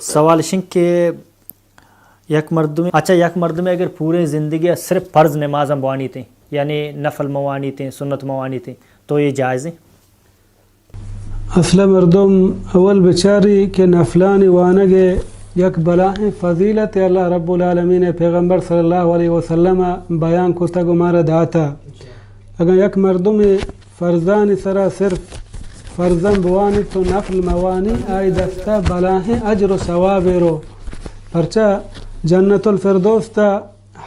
سوال اش انت کہ یک مردمے، اچھا، یک مردمے اگر پوریں زندگی ء صرف فرض نمازاں بوانیت، یعنی نفل مہ وانیت، سنت مہ وانیت، تو اے جائز انت؟ اصل ء مردم اول بچاری کہ نفلانی وانگ ء یک بلاہیں فضیلت اللہ رب العالمین ء پیغمبر صلی اللہ علیہ وسلم ء بیان کتگ و مارا داتا۔ اگاں یک مردمے فرضانی سرا صرف فرضاں بوانی تو نفل موانی، آئی دستا بلاہیں اجر و ثوابے رو۔ پرچا جنت الفردوس تا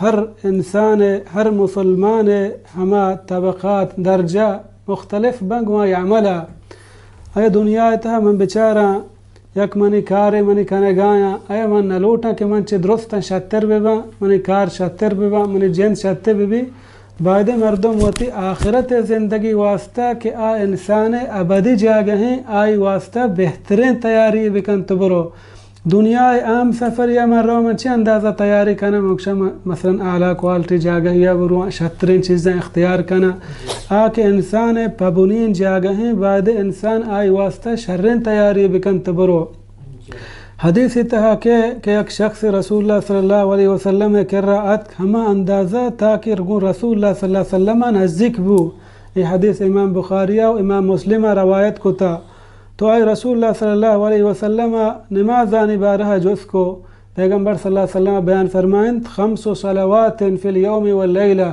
ہر انسان، ہر مسلمان ہما طبقات، درجہ مختلف بنگ و آئی عملا۔ اے دنیا تہا من بچاراں یک منی کارے منی کنگایاں، ایا من نہ لوٹاں کہ من چہ درستاں شتر بہ باں، منی کار شتر بہ باں، منی جند شتر بہ بی۔ بایدیں مردم وتی آخرت ء زندگی واسطہ کہ آ انسان ء ابدی جاگہیں، آئی واسطہ بہتریں تیاری بکنت و برو۔ دنیا ء عام سفر یا من رو من چہ اندازہ تیاری کناں، من گوشاں من مثلاً اعلیٰ کوالٹی جاگہی ء برواں، شتریں چیزاں اختیار کناں۔ آ کہ انسان ء پہ بنین جاگہیں، بایدیں انسان آئی واسطہ شریں تیاری بکنت و برو۔ حدیث تہا کہ، کہ یک شخص رسول اللہ صلی اللہ علیہ وسلم ء کرا اتک، ہما اندازہ تاکہ گوں رسول اللہ صلی اللہ علیہ وسلم ء نزدیک بو۔ اے حدیث امام بخاری ء و امام مسلم ء روایت کتا۔ تو آئی رسول اللہ صلی اللہ علیہ وسلم ء نمازانی بارہ ء جست کو۔ پیغمبر صلی اللہ علیہ وسلم بیان فرمائنت، خمس صلوات فی الیوم واللیلہ،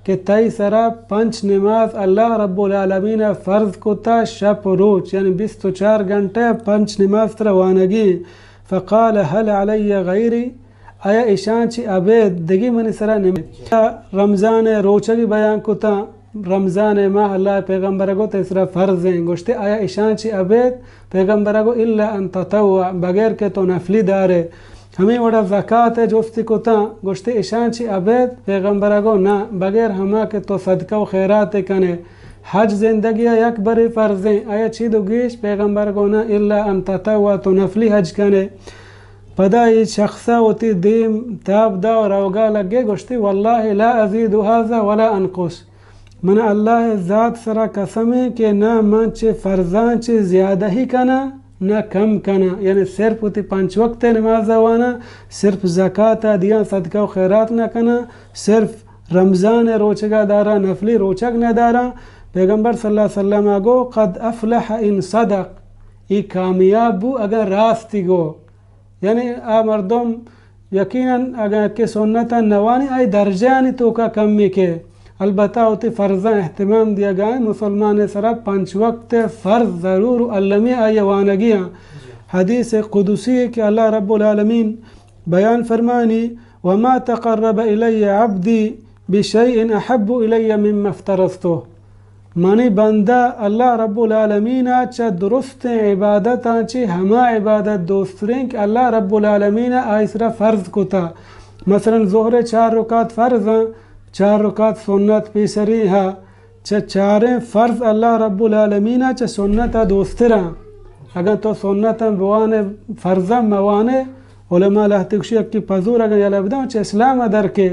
کہ تئی سرا پنچ نماز اللہ رب العالمین ء فرض کتا شپ و روچ، یعنی بیست و چار گھنٹہ پنچ نماز ترا وانگی۔ فقال، هل علی غیری؟ آیا ایشان چی ابید دگی منی سرا نماز؟ رمضان ء روچگی بیان کتا، رمضان ء ماہ اللہ ء پیغمبر ء گو تئی سرا فرض ہیں۔ گوشتے، آیا ایشان چی ابید؟ پیغمبر ء گو، الا ان تطوع، بغیر کہ تو نفلی دارے۔ ہمیں وڑا زکات ء جستی کتاں، گوشتے، ایشان چی ابید؟ پیغمبر ء گو، نہ، بغیر ہما کہ تو صدقہ و خیرات ء کنے۔ حج زندگی ء یک برے فرض ہیں، آیا چی دو گیش؟ پیغمبر ء گو، نہ، الا ان تطوع، تو نفلی حج کنے۔ پدا اے شخص ء وتی دیم تاب دا و روگا لگے، گوشتی، واللہ لا ازید هذا ولا انقص۔ من اللہ ء ذات سرا قسم ہے کہ نہ من چہ فرضاں چہ زیادہی کناں، نہ کم کناں، یعنی صرف وتی پنچ وقت نماز واناں، صرف زکات ء دیاں، صدقہ و خیرات نہ کناں، صرف رمضان ء روچگا داراں، نفلی روچگ نہ داراں۔ پیغمبر صلی اللہ علیہ وسلم ء گو، قد افلح ان صدق، ای کامیاب بو اگر راستی گو۔ یعنی آ مردم یقیناً اگاں کہ سنت ء نوانی آئی درجہانی توکا کمی کہ البتہ وتی فرضاں اہتمام دیگا ہیں، مسلمان سرا پنچ وقت فرض ضرور و المی آئی وانگی ہیں۔ حدیث قدسی کہ اللہ رب العالمین بیان فرمانی، وما تقرب الی عبدی بشیء احب الی مما افترضته۔ منی بندہ اللہ رب العالمین ء چہ درستیں عبادتاں چہ ہما عبادت دوستریں کہ اللہ رب العالمین ء آئی سرا فرض کتا۔ مثلاً ظہر ء چار رکعت فرض آں، چار رکعت سنت پیسری ہا، چہ چاریں فرض اللہ رب العالمین ء چہ سنت ء دوستراں۔ اگاں تو سنت ء بوانے، فرض ء موانے، علماء لہتے گوشی، یکے پزور اگاں یلہ بداں، چہ اسلام ء در کے۔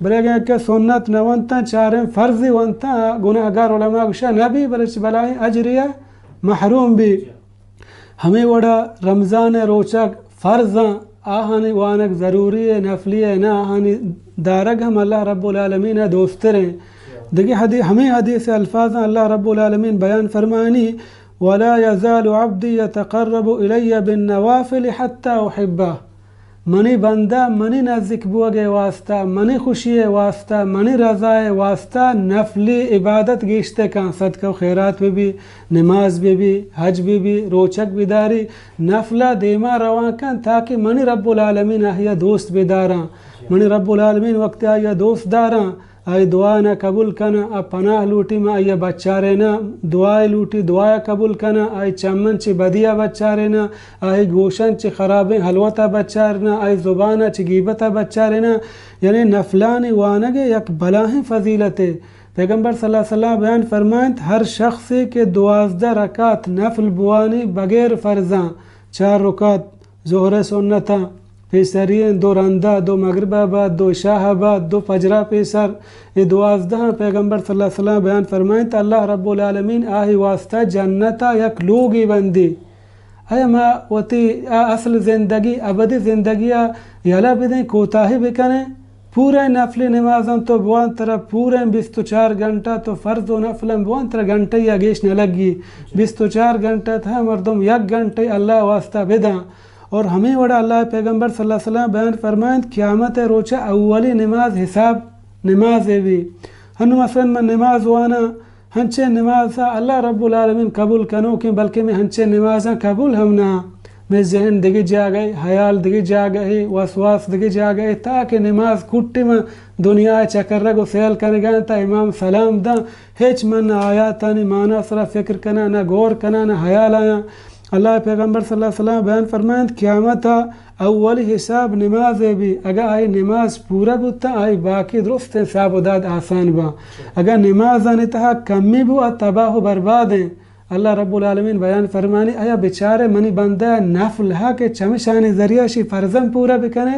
بلے اگاں یکے سنت نہ ونتاں، چاریں فرضی ونتاں، گناہگار علماء گوشا نہ بی، بلے چہ بلاہیں اجرے ء محروم بی۔ ہمے وڑا رمضان ء روچگ فرضاں، آہانی وانگ ضروری ء نفلی ء نہ، آہانی دارگ ہم اللہ رب العالمین ء دوستریں۔ دگہ حدی-، ہمے حدیث ء الفاظاں اللہ رب العالمین بیان فرمانی، ولا يزال عبدي يتقرب إلي بالنوافل حتى أحبه۔ منی بندہ منی نزیک بوگ ء واسطہ، منی خوشی ء واسطہ، منی رضا ء واسطہ نفلی عبادت گیشتر کن، صدقہ و خیرات بہ بی، نماز بہ بی، حج بہ بی، روچگ بداری، نفل ء دیما روان کن تاکہ منی رب العالمین آہیا دوست بداراں۔ منی رب العالمین وقت آہیا دوست داراں، آئی دعا نا قبول کناں، آ پناہ لوٹی، ما آئی ء بچاریناں، دعائے لوٹی، دعا ء قبول کناں، آئی چمن چہ بدی ء بچاریناں، آئی گوشن چہ خرابیں حلوت ء بچاریناں، آئی زبان ء چہ گیبت ء بچاریناں۔ یعنی نفلانی وانگ ء یک بلاہیں فضیلتے۔ پیغمبر صلی اللہ علیہ وسلم بیان فرمائنت، ہر شخصے کہ دوازدہ رکعت نفل بوانی بغیر فرضاں، چار رکعت ظہر ء سنتاں، پیسری ایں، دو رندا، دو مغرب ء بعد، دو عشاء ء بعد، دو فجر ء پیسر، اے دوازدہ پیغمبر صلی اللہ علیہ وسلم بیان فرمائنت، اللہ رب العالمین آہی واسطہ جنت ء یک لوگے بندی۔ ایا ما وتی آ اصل زندگی، ابدی زندگی ءَ یلہ بدیں، کوتاہی بکنیں؟ پوریں نفلی نمازاں تو بوان، ترا پوریں بیست و چار گھنٹہ تو فرض و نفلاں بوان، ترا گھنٹہ یا گیش نہ لگی۔ بیست و چار گھنٹہ تھا مردم یک گھنٹہ اللہ واسطہ بداں۔ اور ہمیں وڑا اللہ پیغمبر صلی اللہ علیہ وسلم بیان فرمائیں، قیامت روچہ اولی نماز حساب نماز بی۔ ہنو مثلاً من نماز وانا، ہنچیں نماز اللہ رب العالمین قبول کنوکیں، بلکہ میں ہنچیں نمازاں قبول ہم نہ۔ میں ذہن دگہ جاگہ، حیال دگہ جاگہ، وسواس دگہ جاگہ، تاکہ نماز کٹی من دنیا چکرگ و سیل کنگاں تا امام سلام داں، ہچ من نہ آیاتانی معنی سرا فکر کناں، نہ غور کناں، نہ حیال آیاں۔ اللہ پیغمبر صلی اللہ علیہ وسلم بیان فرمائیں، قیامت اولی حساب نماز بی، اگاں آئی نماز پورا بوتاں، آئی باقی درست حساب و داد آسان باں۔ اگاں نمازانی تہا کمی بو، آ تباہ و برباد ہیں۔ اللہ رب العالمین بیان فرمانی، آیا بچارے منی بندہ نفل ہا کہ چمشانی ذریعہ شی فرضاں پورا بکنے؟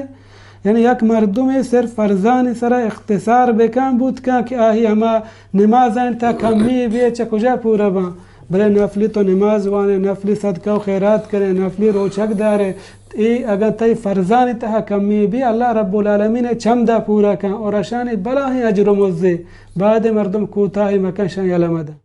یعنی یک مردمے صرف فرضانی سرا اختصار بکن بوت کن کہ آہی ہما نمازانی تہا کمی بی، چہ کجا پورا باں؟ بلے نفلی تو نماز وانے، نفلی صدقہ و خیرات کنے، نفلی روچگ دارے، اے اگاں تئی فرضانی تہا کمی بی، اللہ رب العالمین چمدا پورا کن اور اشانی بلاہیں اجر و مزے۔ بعد مردم کوتاہی مکن، شان یلہ مدن۔